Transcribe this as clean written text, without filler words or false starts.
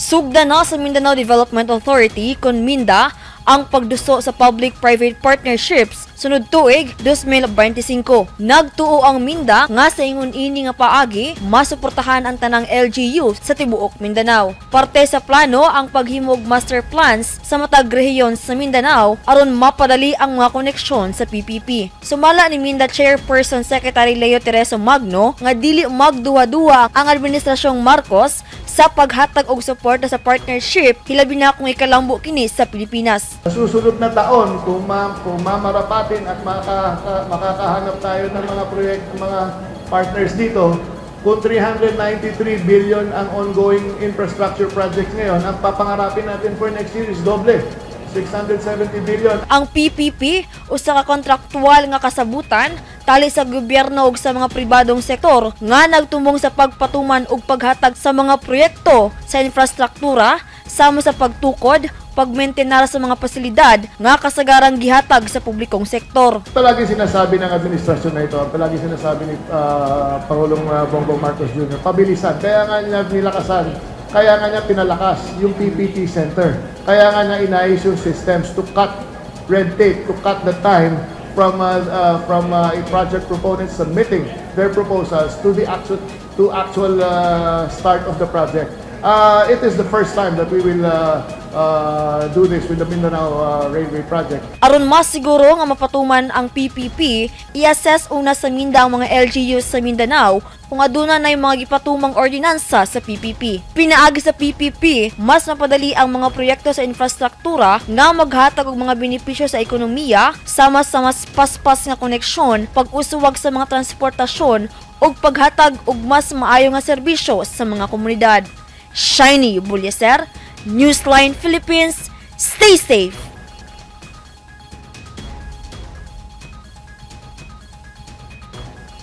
Sugda na sa Mindanao Development Authority kon MinDA ang pagduso sa public-private partnerships sunod tuig 2025. Nagtuo ang MinDA nga sa ingon ini nga paagi masuportahan ang tanang LGU sa tibuok Mindanao. Parte sa plano ang paghimog master plans sa matag rehiyon sa Mindanao aron mapadali ang mga koneksyon sa PPP. Sumala ni MinDA Chairperson Secretary Leo Tereso Magno nga dili magduha-duha ang administrasyong Marcos sa paghatag og suporta sa partnership, hilabi na kung ikalambo kini sa Pilipinas. Sa susunod na taon, kung mamarapatin at makakahanap tayo ng mga proyekto, mga partners dito, kung 393 billion ang ongoing infrastructure projects ngayon, ang papangarapin natin for next year is doble, 670 billion. Ang PPP usa ka kontraktual nga kasabutan tali sa gobyerno ug sa mga pribadong sektor nga nagtumong sa pagpatuman ug paghatag sa mga proyekto sa infrastruktura sama sa pagtukod, pagmentenar sa mga pasilidad nga kasagarang gihatag sa publikong sektor. Palagi sinasabi ng administrasyon na ito, palagi sinasabi ni Pangulong Bongbong Marcos Jr., pabilisan. Kaya nga niya nilakasan, kaya nga niya pinalakas yung PPP Center. Kaya nga niya inayos yung systems to cut red tape, to cut the time from a project proponent submitting their proposals to actual start of the project. It is the first time that we will do this with the Mindanao Railway Project. Aron masiguro nga mapatuman ang PPP, i-assess una sa MinDA ang mga LGUs sa Mindanao kung aduna na yung mga gipatumang ordinansa sa PPP. Pinaagi sa PPP, mas mapadali ang mga proyekto sa infrastruktura nga maghatag og mga benepisyo sa ekonomiya sama sa mas paspas nga koneksyon, pag-uswag sa mga transportasyon ug paghatag og mas maayo nga serbisyo sa mga komunidad. Shiny Bulyaser, Newsline Philippines, stay safe!